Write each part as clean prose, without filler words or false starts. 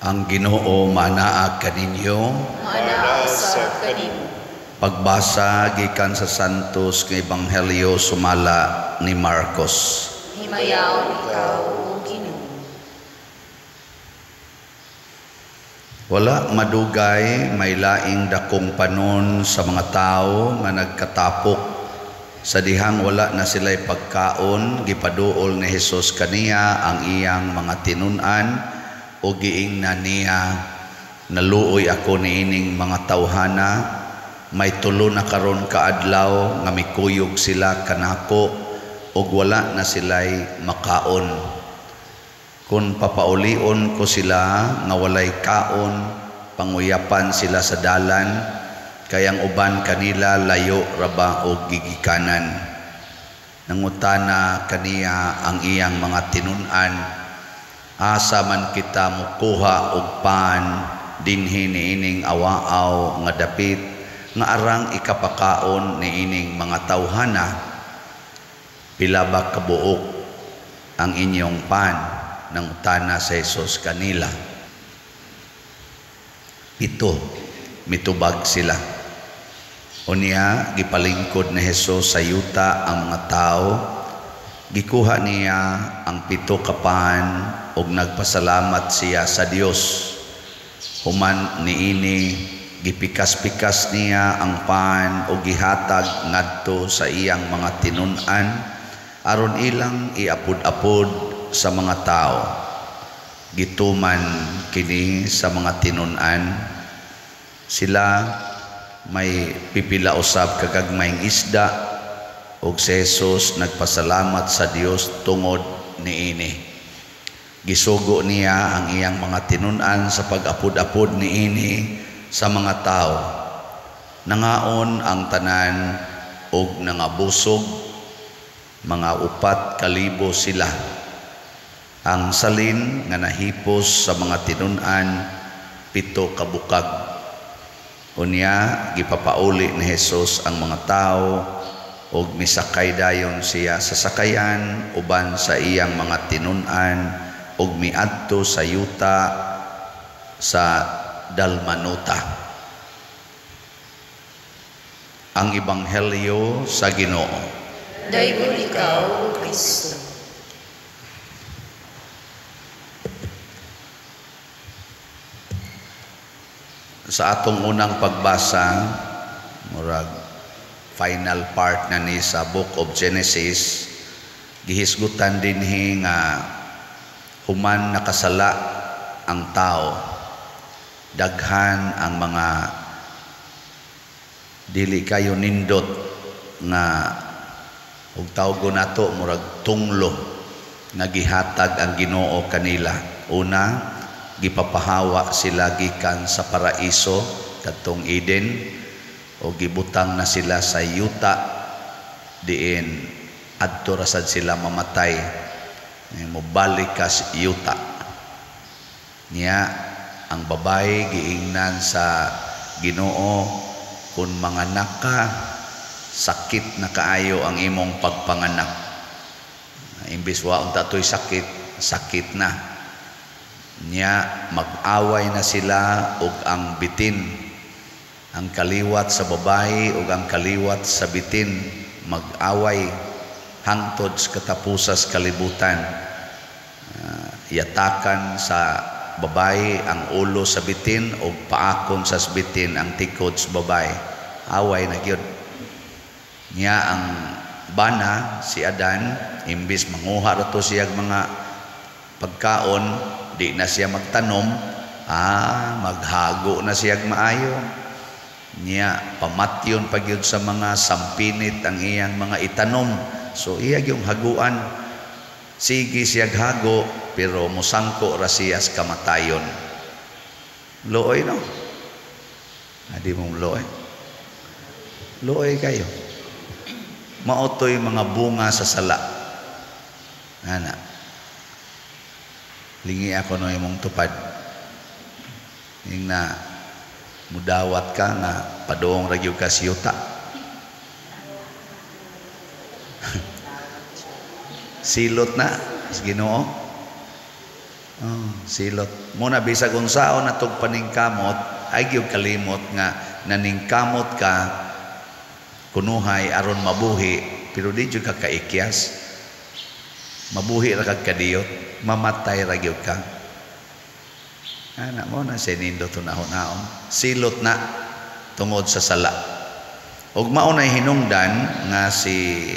Ang Ginoo manaa kaninyo. Maanaa usab kanimo. Pagbasa gikan sa Santos nga Ebanghelyo sumala ni Marcos. Himayaon ikaw, o Ginoo. Wala madugay may laing dakong panon sa mga tawo nga nagkatapok sa dihang wala na sila'y pagkaon. Gipaduol ni Hesus kaniya ang iyang mga tinun-an o giingnan niya, "Naluoy ako niining mga tawhana, may tulo na karon kaadlaw nga mikuyog sila kanako ug wala na sila'y makaon. Kung papaulion ko sila nga walay kaon, panguyapan sila sa dalan, kay ang uban kanila layo raba og gigikanan." Nangutana kaniya ang iyang mga tinun-an, "Asa man kita mukuha og pan dinhi niining awaaw nga dapit nga arang ikapakaon niining mga tawhana? Pila ba kabuok ang inyong pan?" Nangutana sa Jesus kanila. 7, mitubag sila. Unya gipalingkod ni Jesus sa yuta ang mga tao. Gikuha niya ang 7 ka pan ug nagpasalamat siya sa Dios. Human niini, gipikas-pikas niya ang pan ug gihatag ngadto sa iyang mga tinun-an aron ilang iapod-apod sa mga tao. Gituman kini sa mga tinun-an. Sila may pipila usab kagagmayng isda ug si Jesus nagpasalamat sa Dios tungod niini. Gisugo niya ang iyang mga tinun-an sa pag-apod-apod niini sa mga tao. Nangaon ang tanan ug nangabusog, mga 4,000 sila. Ang salin nga nahipos sa mga tinun-an, 7 ka bukag. Unya gipapauli ni Jesus ang mga tao ug misakay dayon siya sa sakayan uban sa iyang mga tinun-an ug miadto sa yuta sa Dalmanuta. Ang Ebanghelyo sa Ginoo. Daygon ikaw, O Kristo. Sa atong unang pagbasa, murag final part na ni sa Book of Genesis, gihisgutan dinhi nga human nakasala ang tao, daghan ang mga dili kayo nindot nga ug tawgon nato murag tunglo nga gihatag ang Ginoo kanila. Una, gipapahawa sila gikan sa paraiso kadtong Eden o gibutang na sila sa yuta diin adto ra sad sila mamatay. Mobalik ka sa yuta. Niya ang babae giingnan sa Ginoo, kun manganak ka, sakit na kaayo ang imong pagpanganak. Imbis wa unta toy sakit, sakit na. Niya mag-away na sila og ang bitin. Ang kaliwat sa babae ug ang kaliwat sa bitin mag-away hangtod sa katapusas kalibutan. Yatakan sa babae ang ulo sa bitin ug paakon sa bitin ang tikod sa babae. Away na gyud. Niya ang bana si Adan, imbis manguha ra to siya mga pagkaon, di na siya magtanom, maghago na siya maayo. Niya pamatyon pa gyud sa mga sampinit ang iyang mga itanom. So iya gyung haguan. Sige siya hago pero mosangko ra siya sa kamatayon. Luoy no? Adi mong luoy. Luoy kayo. Maotoy mga bunga sa sala. Ana. Lingi ako no imong tupad. Ing na mudawat ka nga paduong ra gyud ka sa yuta. Silot na sa Ginoo. Oh, silot. Muna bisag unsaon natog paningkamot, ay gyud kalimot nga naningkamot ka kunuhay aron mabuhi, pero di jud ka kaikyas. Mabuhi ra kag kadiyot, mamatay ra gyud ka. Ana mo na siya nindot hunahon. Silot na tungod sa sala. Ug mao nay hinungdan nga si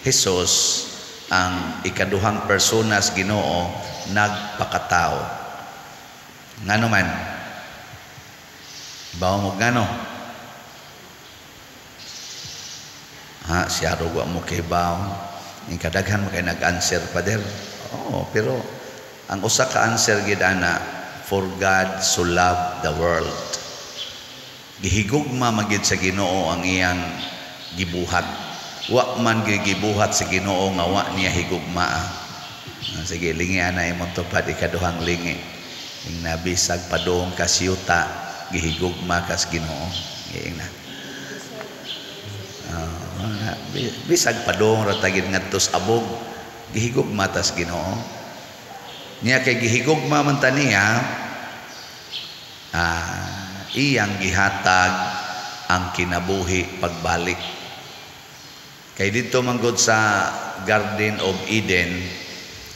Jesus ang ikaduhang persona sa Ginoo nagpakatao. Ngano man? Bawo mo ngano? Ha, siya wa mo kay bawo. Ing kadaghan mo kay nag-answer pader. Oo, pero ang usa ka answer gid ana, for God so loved the world. Gihigugma magid sa Ginoo ang iyang gibuhat. Wa man gibuhat sa Ginoo nga wa niya higugmaa. Sige, lingi ana imong tupad ikaduhang lingi. Ing nabisag padung ka siyuta, gihigugma kas Ginoo. Giing na. Bisag padung ra tagid ngadto sa abog, gihigugma tas Ginoo. Niya kay gihigugma man ta niya, iyang gihatag ang kinabuhi pagbalik. Kay didto manggod sa Garden of Eden,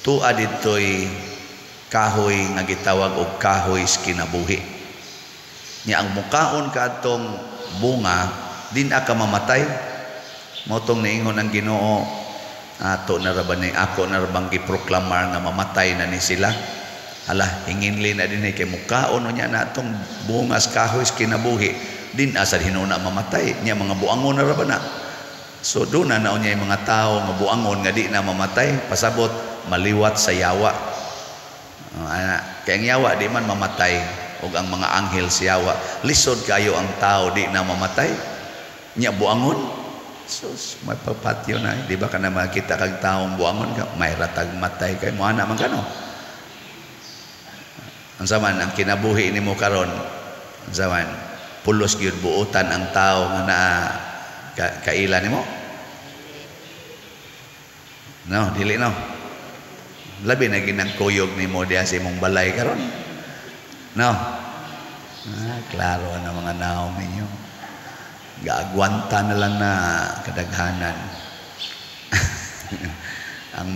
tua didtoy kahoy nga gitawag og kahoy sa kinabuhi. Nya ang mukaon kaadtong bunga, din ka mamatay. Mao tong niingon ang Ginoo, ato na ra ba ni ako na ra bang giproklamar nga mamatay na ni sila? Hala, hinginli na dinhi kay mukaon unya na atong bunga sa kahoy sa kinabuhi, din asa hinuna mamatay. Nya mga buangon na ra ba na? So doon na naon niya yung mga tao nga buangon nga di na mamatay, pasabot maliwat sa yawa. Kaya ang yawa di man mamatay, og ang mga anghel sa yawa lisod kayo ang tao di na mamatay. Nya buangon. Sus, may papatyo na. Di ba ka na makita kag taong buangon ka, may ratag matay kay mo ana man kano. Ang zaman ang kinabuhi nimo karon, ang zaman pulos gyud buotan ang tao nga naa kaila nimo. No, dili no. Labi na ginang kuyog nimo diha sa imong balay karon. No. Ah, klaro na mga naong ninyo. Gaagwanta na lang na kadaghanan. Ang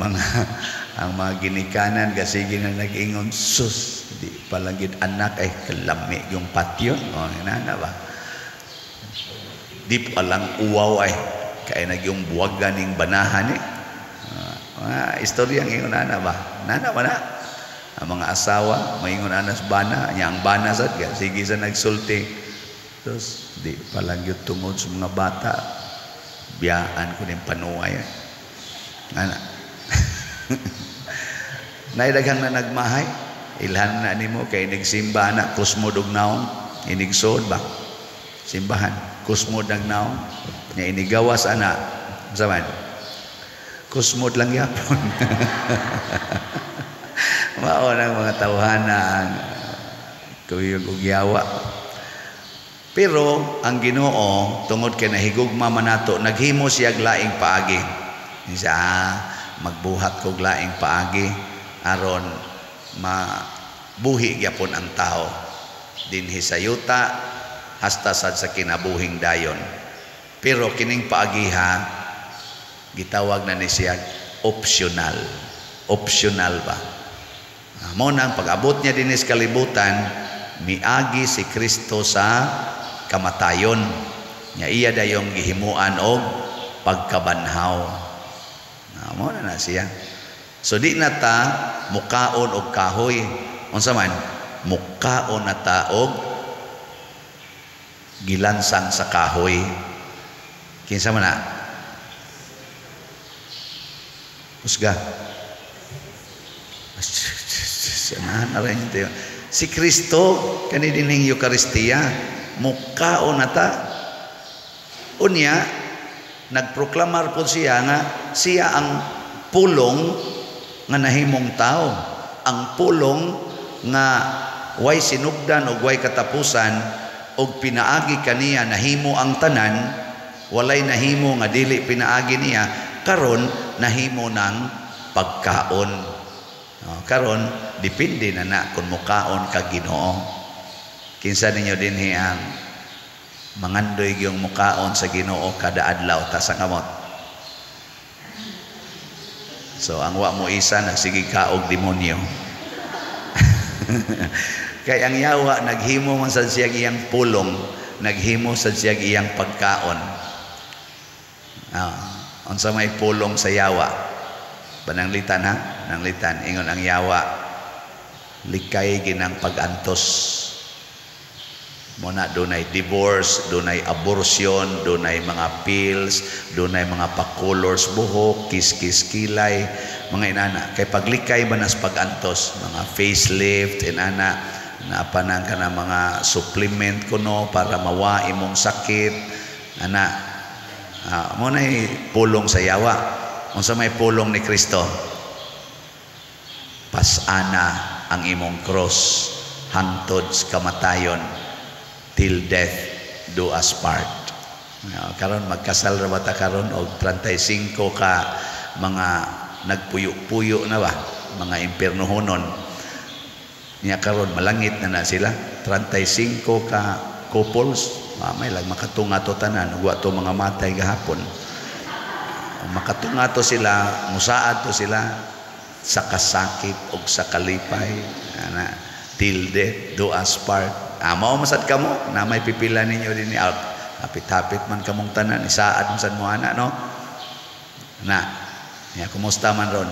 mga ginikanan kasige na nag-ingon, sus, di palagid anak ay kalami yung patyon. O, nana ba? Di palang uwaw ay kaya nagyong buwagan ning banahan eh. Istorya ang ingon ana ba? Nana ba na? Ang mga asawa, maingon ana sa bana, nya ang bana sad sige sa nagsulti. Terus di palang yun tungod sa mga bata, biyaan ko ning panuay. Ana. Naidaghang na nagmahay, ilhan na nimo kay nagsimba na kusmod og naong, inigsood ba? Simbahan, kusmod ang naong, nya inigawas ana, unsa man? Kusmod lang yapon. Mao nang mga tawhana ang kuyog og yawa. Pero ang Ginoo tungod kay nahigugma man nato, naghimo siya laing paagi. Siya, magbuhat kog laing paagi aron mabuhi gyapon ang tao dinhi sa yuta hasta sad sa kinabuhing dayon. Pero kining paagiha gitawag na ni siya optional. Optional ba? Mao nang pag-abot niya dinhi sa kalibutan, miagi si Kristo sa kamatayon. Nya iya dayong gihimuan og pagkabanhaw. Mao na na siya. So di na ta mukaon og kahoy. Unsa man? Mukaon na ta og gilansang sa kahoy. Kinsa man na? Husga. Si Kristo kani dinhing Eucharistia mukaon na ta. Unya nagproklamar po siya nga siya ang pulong nga nahimong tao, ang pulong nga way sinugdan og way katapusan og pinaagi kaniya nahimo ang tanan, walay nahimo nga dili pinaagi niya, karon nahimo ng pagkaon. Karon Depende na na kung mukaon ka Ginoo. Kinsa ninyo dinhi ang mangandoy gyung mukaon sa Ginoo kada adlaw? Taas ang kamot. So ang wa mo isa, nagsige kaog demonyo. Kay ang yawa naghimo man sad siya iyang pulong, naghimo sad siya iyang pagkaon. Unsa may pulong sa yawa? Pananglitan ha? Pananglitan. Ingon ang yawa, likay ginang pag-antos. Muna dunay divorce, dunay abortion, dunay mga pills, dunay mga pa-colors buhok, kiss-kiss kilay, mga inana. Kay paglikay ba nas pag-antos, mga facelift, inana, naapanan ka na mga supplement kuno para mawa imong sakit, ana. Mo nay pulong sa yawa. Unsa may pulong ni Kristo? Pasana ang imong cross hangtod sa kamatayon, till death do us part. Karon magkasal ra ba ta karon og 35 ka mga nagpuyo-puyo na ba, mga impiernohonon. Nya karon malangit na na sila, 35 ka couples, mamay lang makatunga to tanan, ug wa to mga matay gahapon. Makatunga to sila, musaad to sila sa kasakit og sa kalipay, ana, till death do us part. Mao masad kamo na may pipila ninyo dinhi, hapit-hapit man kamong tanan, isaad man sad mo ana, no? Na nya kumusta man ron?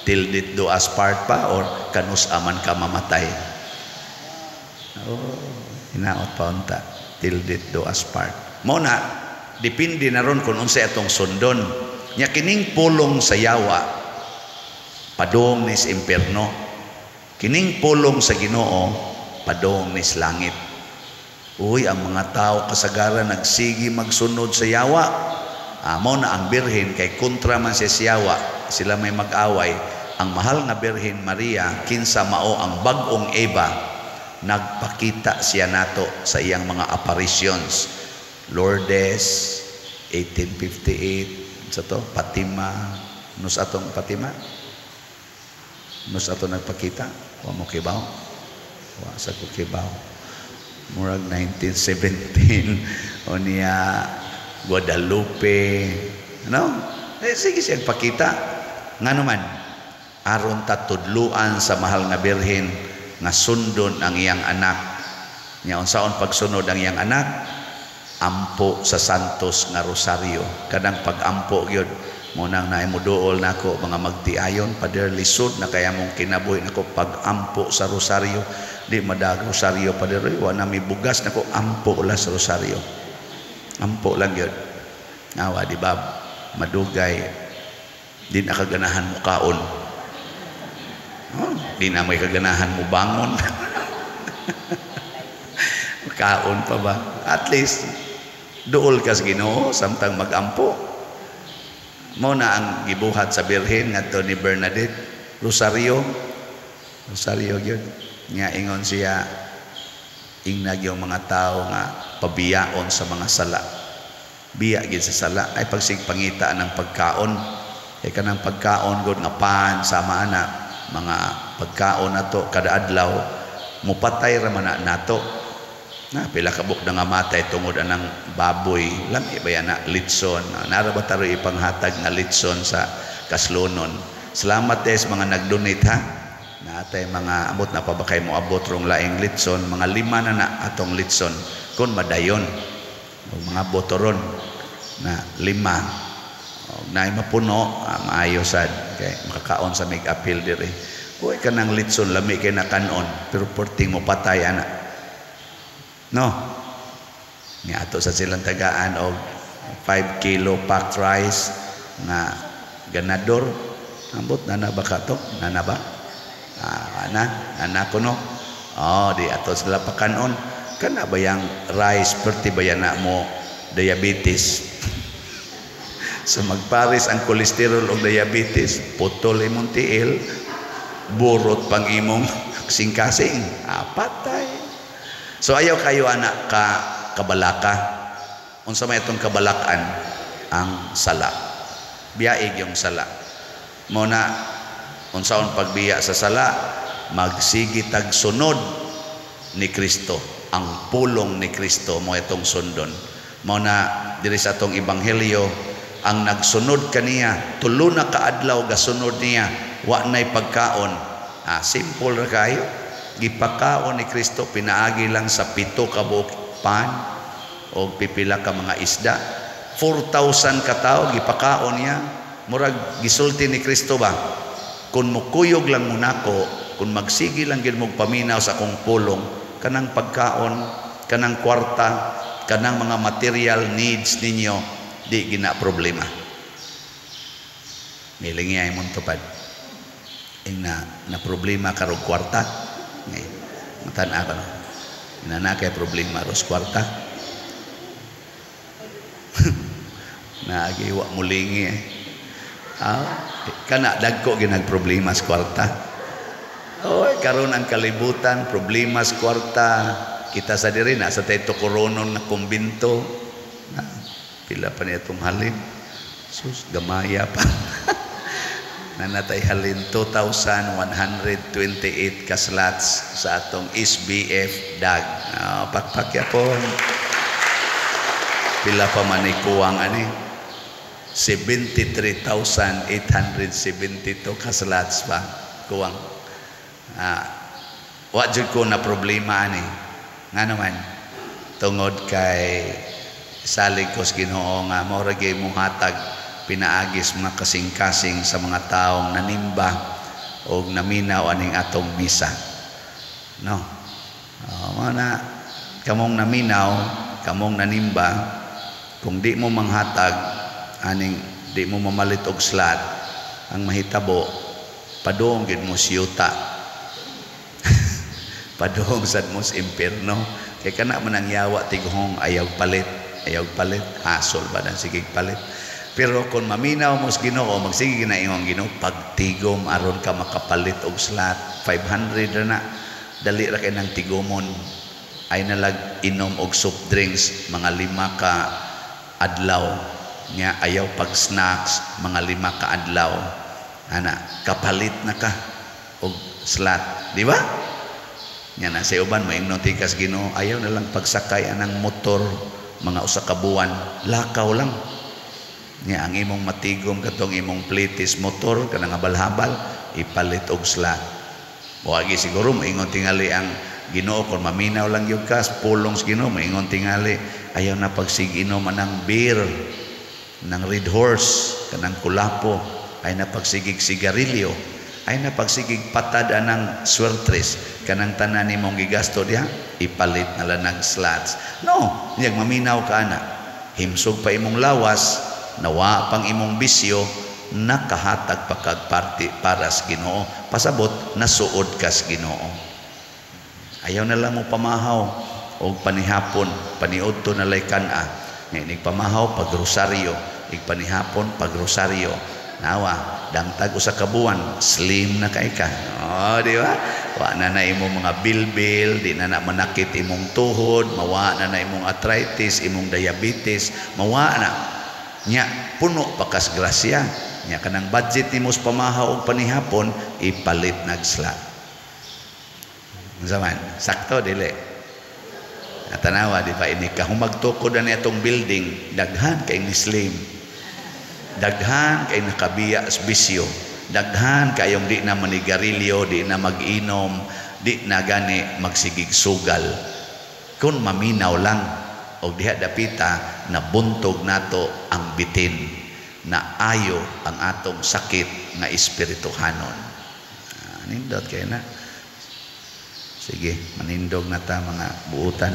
Till death do us part pa or kanus aman ka mamatay? Oh, hinaot pa unta, till death do us part. Mao na depende na ron kung unsay atong sundon. Nya kining pulong sa yawa padung nis impierno, kining pulong sa Ginoo padung nis langit. Uy, ang mga tao kasagaran nagsigi magsunod sa yawa. Mao na ang birhen kay kontra man siya sa yawa, sila may mag-away. Ang mahal nga Birhen Maria, kinsa mao ang bag-ong Eva, nagpakita siya nato sa iyang mga apparitions. Lourdes 1858, sa to Fatima, nus atong Fatima, nus ato nagpakita, wa mo kibaw, wa sa ko kibaw. Murag 1917 o niya Guadalupe, ano? Sige siya pakita. Ngano man, aron ta tudluan sa mahal nga birhen nga sundon ang iyang anak. Nya unsaon pagsunod ang iyang anak? Ampo sa Santos nga Rosario. Kanang pag-ampo gyud mo nang naay moduol nako mga magtiayon, pader lisod na kaya mong kinabuhi nako pag-ampo sa Rosario. Di madag Rosario, pader, wa na mi bugas nako, ampo la sa Rosario. Ampo lang gyud. Awa di ba madugay di na kaganahan mo kaon. Oh, di na may kaganahan mo bangon. Kaon pa ba? At least duol kas Ginoo samtang magampo. Mao na ang gibuhat sa birhen ngadto ni Bernadette, Rosario. Rosario gyud. Nga ingon siya, ingnag yung mga tao nga pabiyaon sa mga sala. Biya gyud sa sala ay pagsigpangita ng pagkaon. Kay kanang pagkaon gud nga pan sama ana mga pagkaon nato kada adlaw, mupatay ra man na nato. Na pila ka buok na nga matay tungod anang baboy, lami ba yan na litson. Nara ba taro ipanghatag nga litson sa kaslonon? Salamat des mga nag-donate ha. Naatay mga amot na pa ba kay mo abot rong laing litson, mga 5 na na atong litson kun madayon og mga botoron na 5. Og naay mapuno, maayo sad kay makakaon sa mig appeal diri. Uy, kanang litson lami kay nakanon pero perting mo patay ana. No. Nga ato sa silang tagaan og 5 kilo packed rice nga ganador. Ambot na na ba ka to? Na na ba? Ana, ana ko no. Oh, di ato sila pakanon. Kana ba yang rice perti ba yan na mo diabetes? So magpares ang kolesterol og diabetes, putol imong tiil, burot pang imong kasing-kasing. Patay. So ayaw kayo anak ka kabalaka. Unsa may itong kabalakan? Ang sala. Biyaig yung sala. Mo na unsaon pagbiya sa sala? magsige tag sunod ni Kristo. Ang pulong ni Kristo mo itong sundon. Mao na diri sa atong ebanghelyo, ang nagsunod kaniya 3 na kaadlaw gasunod niya, wa nay pagkaon. Simple ra kayo. Gipakaon ni Kristo pinaagi lang sa 7 ka buok pan o pipila ka mga isda. 4,000 ka tawo gipakaon niya. Murag gisulti ni Kristo ba, kung mukuyog lang mo nako, kung magsige lang gid mog paminaw sa akong pulong, kanang pagkaon, kanang kwarta, kanang mga material needs ninyo, di gina problema. Milingi ay mong tupad. Ing na problema karog kwarta. Ngay, matan-a ka no. Ina na kay problema ros kwarta. Naagi wa mulingi eh. Kana dagko ginag problema sa kwarta. Oy, karon ang kalibutan problema sa kwarta. Kita sa diri na sa tayo koronon na kumbinto. Na, pila pa niya itong halin. Sus, gamaya pa. Nanatay halin 2,128 ka slots sa atong SBF DAG. Pakpak yapon. Pila pa man ikuwang ani? 73,872 ka slots pa kuwang. Wa jud ko na problema ani. Nga naman tungod kay salig ko sa Ginoo nga mao ra gyud mohatag pinaagis mga kasing-kasing sa mga taong nanimba og naminaw aning atong misa. No. Mao na kamong naminaw, kamong nanimba, kung di mo manghatag aning di mo mamalit og slot, ang mahitabo padung gid mo siyuta. Padung sad mo sa impierno. Kay kana man ang yawa tiguhong ayaw palit, ayaw palit, hasol ba dan sige palit. Pero kung maminaw mo sa Ginoo, magsige ginaingon Ginoo, pagtigom aron ka makapalit og slot, 500 ra na. Dali ra kay nang tigomon. Ay nalag inom og soft drinks mga 5 ka adlaw. Nya ayaw pag snacks mga 5 ka adlaw. Ana, kapalit na ka og slot, di ba? Nya na sa uban moingnon tikas Ginoo, ayaw na lang pagsakay anang motor mga usa ka buwan, lakaw lang. Nya ang imong matigom katong imong plitis motor kanang habal-habal ipalit og slot. Moagi siguro moingon tingali ang Ginoo kon maminaw lang gyud ka pulong sa Ginoo, moingon tingali ayaw na pagsiginom anang beer nang Red Horse kanang kulapo, ay na pagsigig sigarilyo, ay na pagsigig patad anang swertres kanang tanan nimong gigasto diha ipalit na lang nag slots. No, niyag maminaw ka ana, himsog pa imong lawas, nawa pang imong bisyo, nakahatag pa kag parte para sa Ginoo. Pasabot nasuod ka sa Ginoo. Ayaw na lang mo pamahaw og panihapon, paniudto na lay kan-a. Nga inig pamahaw pag rosaryo, ig panihapon pag rosaryo. Nawa, dangtag usa ka buwan, slim na kay ka. Oh, di ba? Wa na na imong mga bilbil, di na na manakit imong tuhod, mawa na na imong arthritis, imong diabetes, mawa na. Nya puno pa kas grasya. Nya kanang budget nimo sa pamahaw og panihapon ipalit nag slot. Unsa man? Sakto dili? Natanawa di ba ini kahumagtukod na atong building, daghan kay ni slim. Daghan kay nakabiya sa bisyo. Daghan kayong di na manigarilyo, di na mag-inom, di na gani magsigig sugal. Kung maminaw lang og diha dapita nabuntog nato ang bitin na ayo ang atong sakit nga espirituhanon. Nindot kay na. Sige, manindog na ta mga buutan.